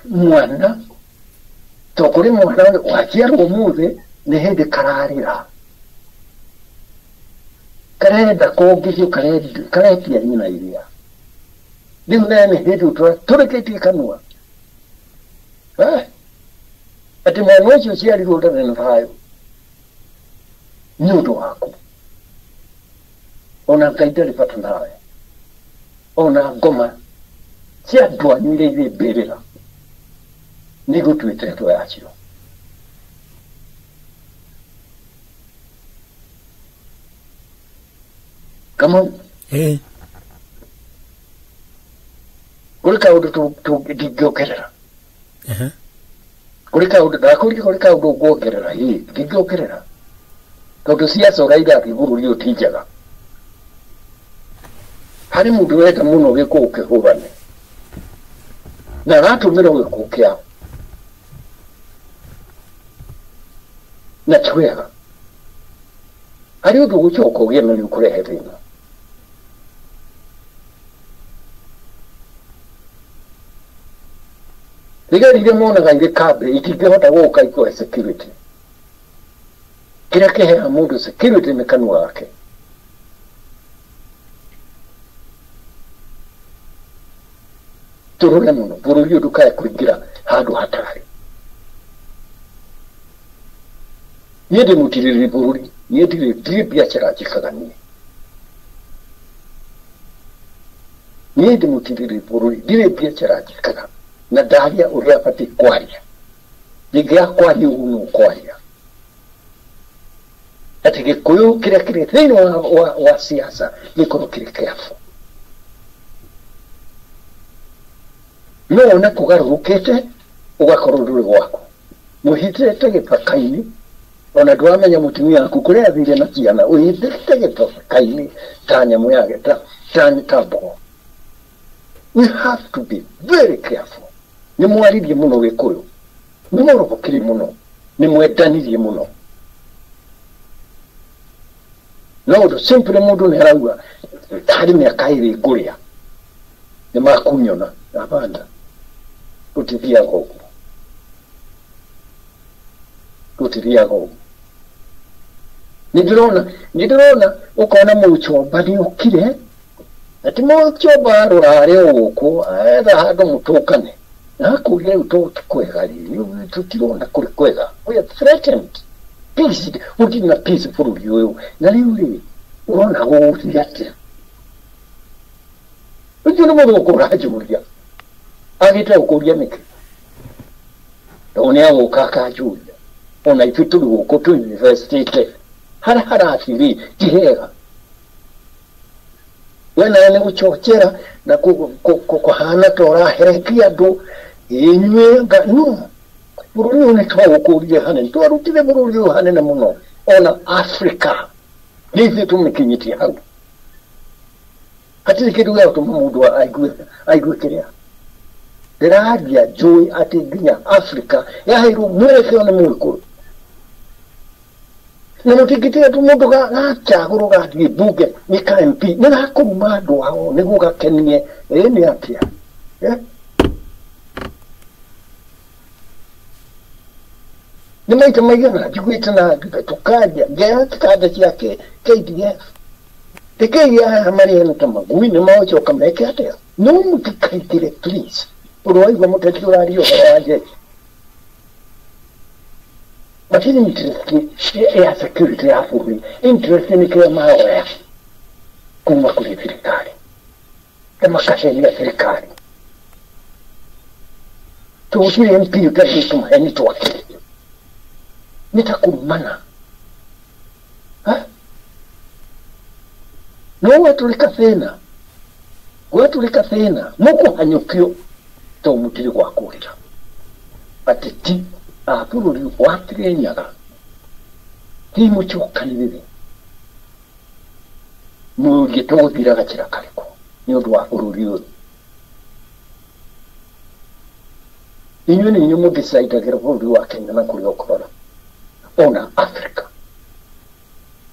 mwana to kũrĩ mwana waciarwo ũmũthĩ nĩ hĩndĩ kararĩra karenda kongithio karetia nyina iria. Rĩu naye nĩ hĩndĩ tũrĩkĩtie kanua atĩ mwana ũcio ũciarirwo ndarĩ na thayũ nĩ ũndũ waku. Ona Ngai ndarĩ bata nawe, ona ngoma cia andũ anyu iria irĩ mbĩrĩra nĩ igũtuĩte thũ yacio. Kamau, kũrĩ kaũndũ ndingĩongerera. Kũrĩ kaũndũ ndakũria, kũrĩ kaũndũ nguongerera, ndingĩongerera tondũ ciaca ũraiga atĩ bũrũri ũyũ ti njega. Harĩ mũndũ ũrenda mũno gĩkũyũ kĩhũrane na aratũmĩra gĩkũyũ kĩao na ti wega. Harĩ ũndũ ũgũcoka ũgĩe na nĩ ũkũrehe thĩna. Thigari iria monaga irĩ kambĩ itingĩhota gũka ikũhe security. Kĩrĩa kĩheaga mũndũ security nĩ kanua gake. Tũrore mũno bũrũri ũyũ ndũkae kũingĩra handũ hatarĩ. Niĩ ndĩ mũtirĩrĩri bũrũri, niĩ ndirĩ biacara njĩkaga niĩ. Niĩ ndĩ mũtirĩrĩri bũrũri, ndirĩ biacara njĩkaga na ndaria ũrĩa batiĩ kwaria. Ndingĩaga kwaria ũguo no kwaria. Atĩ gĩkũyũ kĩrĩa kĩrĩ thĩinĩ wa siasa gĩkorwo kĩrĩ careful. No wone kũgarũrũkĩte ũgakorwo ndũrĩ gwaku. Mũhithĩte gĩthaka-inĩ ona ndũramenya mũtumia waku kũrĩa athire na ciana, ũhithĩte gĩthaka-inĩ ta nyamũ ya ta mbogo. We have to be very careful. Nĩ mwaririe mũno gĩkũyũ, nĩ mũrobokire mũno, nĩ mwendanirie mũno. No ũndũ simple mũndũ nĩ arauga harĩ mĩaka ĩrĩ ngũrĩa nĩ makunyona. Hapana, tũtithiaga ũguo, tũtithiaga ũguo. Nĩ ndĩrona ũkona mũchomba nĩ ũkire ati mũchomba arora arĩ o gũkũ etha handũ mũtũngane na akũria rĩu to ti kwega rĩ, tũtirona kũrĩ kwega. We are threatened. Peace, gũtirĩ na peace bũrũri ũyũ. Na rĩu rĩ ũrona gũgũthiĩ atĩa? Ũcio nĩ mũthũngũ ũranjũria. Agĩte gũkũria nĩkĩ? Tondũ nĩ agũka akanjũria. Ona ithuĩ tũrĩ gũkũ tũ university harĩa harathiĩ rĩ ti hega. We nawe nĩ gũchochera na kũhana ta ũraherekia andũ inyuĩ nga no bũrũri ũyũ nĩ twaũkũrire hanene, twarutire bũrũri ũyũ hanene mũno ona Africa nĩ ithuĩ tũmĩkinyĩtie hau. Hatirĩ kĩndũ gĩa gũtũma mũndũ aigue kĩrĩa ndĩraria. Njũĩ atĩ nginya Africa yaheirwo mwerekeo nĩ Mũgĩkũyũ na mũtingĩtiga tu mũndũ gacagũrwo gathiĩ mbunge nĩ ka MP nĩ gakũruma andũ ao nĩguo gakenie. Ĩ nĩ atĩa? Nĩ maita maigana njiguĩte na tũkaria ngea kĩkanda cia KDF rekei aya marĩane ta magui nĩ magũcoka meke atĩa? No mũtikaingĩre please. Ũndũ waigua mũteti ũraria ũhoro wa jeshi matirĩ interest ya security ya bũrũri, interest nĩ kĩrĩa maroya kuma kũrĩ thirikari na makahenia thirikari. Tũgũtirĩ MP ũtarĩ tũmaheni twake nĩ ta kũrumana. No gwatũrĩka thĩna, gwatũrĩka thĩna mũkũhanyũkio tondũ mũtirĩ gwa kũrĩra. Ateti a bũrũri wa Kĩrĩnyaga ti mũcokanĩrĩre mũrie tũgũthira gacĩra karĩkũ nĩ ũndũ wa bũrũri ũyũ. Inyuĩ nĩ inyuĩ mũdecide-agĩra bũrũri wa Kenya na kũrĩa ũkũrora ona Africa.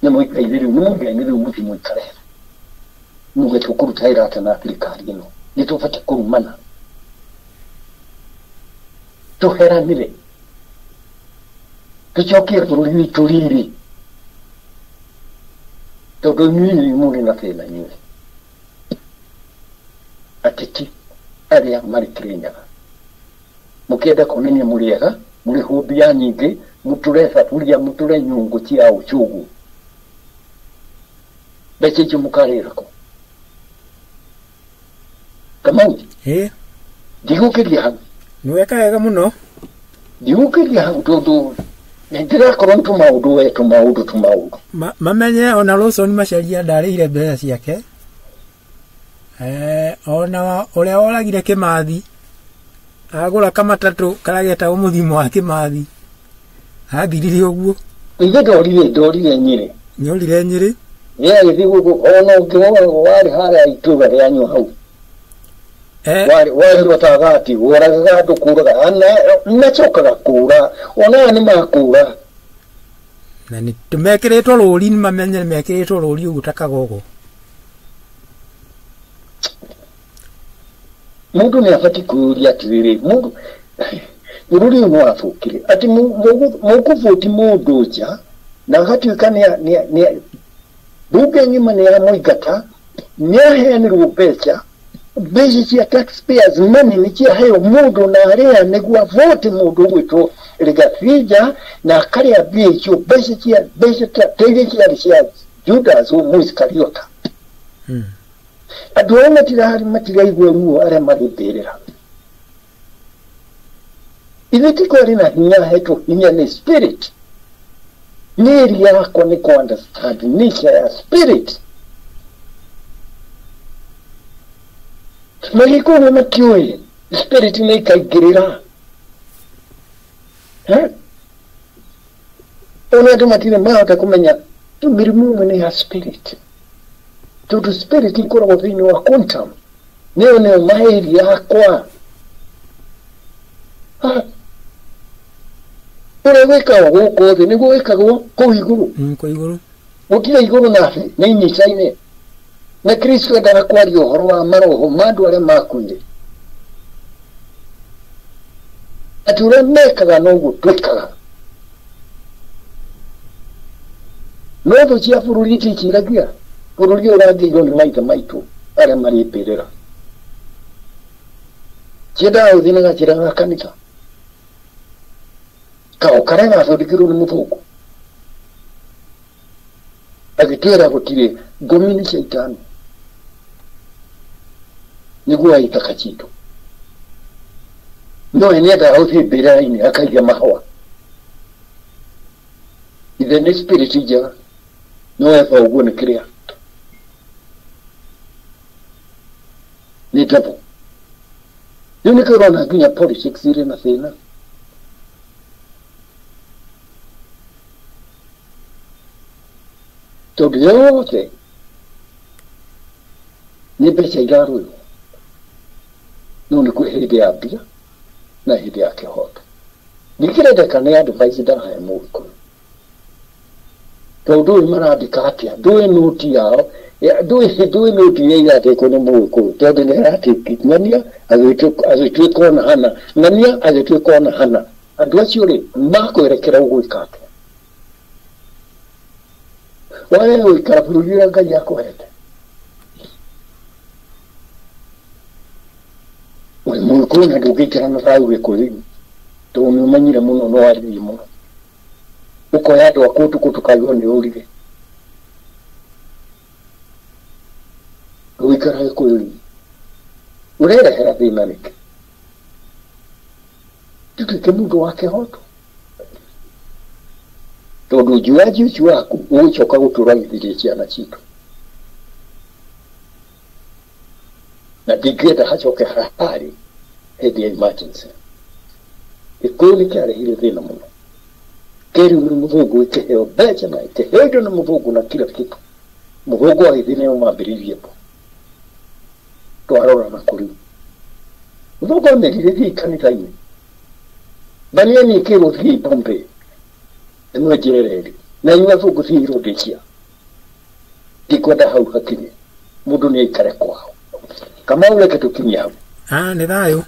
Nĩ mũikaire rĩu, nĩ mũngiaine rĩu mũthiĩ mũikare muge tũkũruta wĩra atĩa na thirikari ĩno, nĩ tũbatiĩ kũrumana tũheranĩre tũcokie bũrũri witũ riri tondũ inyuĩ nĩ mũrĩ na thĩna inyuĩ ateti arĩa marĩ Kĩrĩnyaga mũkĩenda kuonania mũrĩ ega mũrĩ hũmbia nyingĩ mũtũre thaburia mũtũre nyũngũ cia ũcũgũ mbeca icio mũkarĩra kũ? Kamau, ndigũkĩria hau. Nĩweka wega mũno. Ndigũkĩria hau tondũ nĩndĩrakorwo nĩ tũmaũndũ we tũmaũndũ tũmaũndũ. Mamenye ona Lawson Macharia ndarĩire mbeca ciake. Ona ũrĩa woragire Kĩmathi agũra kamatatũ karĩa getagwo mũthimo wa Kĩmathi athirire ũguo. Ithe ndorire Nyĩrĩ. Nĩorire Nyĩrĩ. Ye agĩthiĩ gũkũ ona ũngĩ warĩ harĩa itũra rĩanyu hau. Warĩ rwatagati woragaga andũ kũraga macokaga kũra ona aya nĩ makũra. Na nĩ mekĩrĩtwo rũri nĩ mamenye mekĩrĩtwo rũri ũguo ta kagogo. Mũndũ nĩ abatiĩ kwĩyũria atĩrĩrĩ, mũndũ bũrũri ũyũ nĩ wathũkire atĩ mũkũbũti mũndũ nja na agatuĩka nĩ mbunge ng'ima nĩ yamũingata nĩ aheanĩrwo mbeca mbeca cia taxpayers money nĩ ciaheo mũndũ na arĩa nĩguo avote mũndũ ũgwĩtwo Rigathija na akarĩa mbia icio mbeca cia mbeca ta iria ciarĩ cia Judas Mũisikariota. Andũ arĩa matiraigua ruo arĩa marĩ mbĩrĩra. Ithuĩ ti kwarĩ na hinya hetwo hinya nĩ spirit. Nĩri yakwa nĩ kũ understand nature ya spirit. Magĩkũyũ matiũĩ spirit nĩ ikaingĩrĩra. Ona andũ matirĩ mahota kũmenya mĩrimũ ĩmwe nĩ ya spirit. Tondũ spirit ikoragwo thĩinĩ wa quantum. Nĩyo nĩyo maĩri yakwa. Ũrĩa gwĩkagwo gũkũ thĩ nĩguo gwĩkagwo kũu igũrũ. Kũu igũrũ. Gũtirĩ igũrũ na thĩ nĩ inyitaine. Na Kristo endaga kwaria ũhoro wa maroho ma andũ arĩa makuire. Atĩ ũrĩa mekaga noguo twĩkaga. No thũ cia bũrũri iticiragia bũrũri ũyũ ũrangĩirwo nĩ maithe maitũ arĩa marĩ mbĩrĩra. Ciendaga gũthiĩ na gacĩra ga kanitha. Kao karĩa gathondekirwo nĩ mũthũngũ. Agĩtwĩra gũtirĩ ngomi nĩ caitani. Nĩguo ithaka citũ. No nĩendaga gũthiĩ mbĩrĩra-inĩ akaiga mahũa. Ithe nĩ spirit njega. No eba ũguo nĩ kĩrĩa. Nĩ devil. Rĩu nĩkĩo ũrona nginya politics irĩ na thĩna. Tondũ yothe nĩ mbeca irarũĩrwo. No nĩ kwĩ hĩndĩ ya mbia na hĩndĩ ya kĩhoto. Nĩkĩrendeka nĩ advice ndahe Mũgĩkũyũ. Tondũ ndũĩ marandĩka atĩa, ndũĩ nũti yao, ndũĩ nũti iria irandĩkwo nĩ Mũgĩkũyũ, tondũ nĩ aratĩki ng'ania agĩtuĩka ona hana, ng'ania agĩtuĩka ona hana. Andũ acio rĩ, makwerekera ũgwĩka atĩa? Wage gũikara bũrũri ũrĩa Ngai akũhete. Ũrĩ Mũgĩkũyũ na ndũngĩikara na thayũ Gĩkũyũ-inĩ, tondũ nĩ ũmenyire mũno no waririe mũno. Ũkoya andũ aku ũtukũ tũkaigua nĩ ũrire. Gũikara Gĩkũyũ-inĩ. Ũrerehera thĩna nĩkĩ? Tũtuĩke mũndũ wa kĩhoto. Tondũ njuaji ũcio waku ũgũcoka gũtũragithĩria ciana citũ. Na ndingĩenda hacoke harĩ hĩndĩ ya emergency. Gĩkũyũ nĩ kĩarehire thĩna mũno. Kĩrĩu nĩ mũthũngũ ĩkĩheo mbeca na ĩkĩheo indo nĩ mũthũngũ na kila kitu. Mũthũngũ agĩthiĩ nĩo mambĩrĩirie mbu. Twarora na kũrĩu. Mũthũngũ amerire thiĩ kanitha-inĩ. Baniani ĩkĩrwo thiĩ Bombay. Nĩmwenjere reri. Na inyuĩ athũngũ thiĩ Rhodesia. Ndikwenda hau hakinye. Mũndũ nĩ aikare kwao. Kamau reke tũkinyie hau. Nĩ thayũ.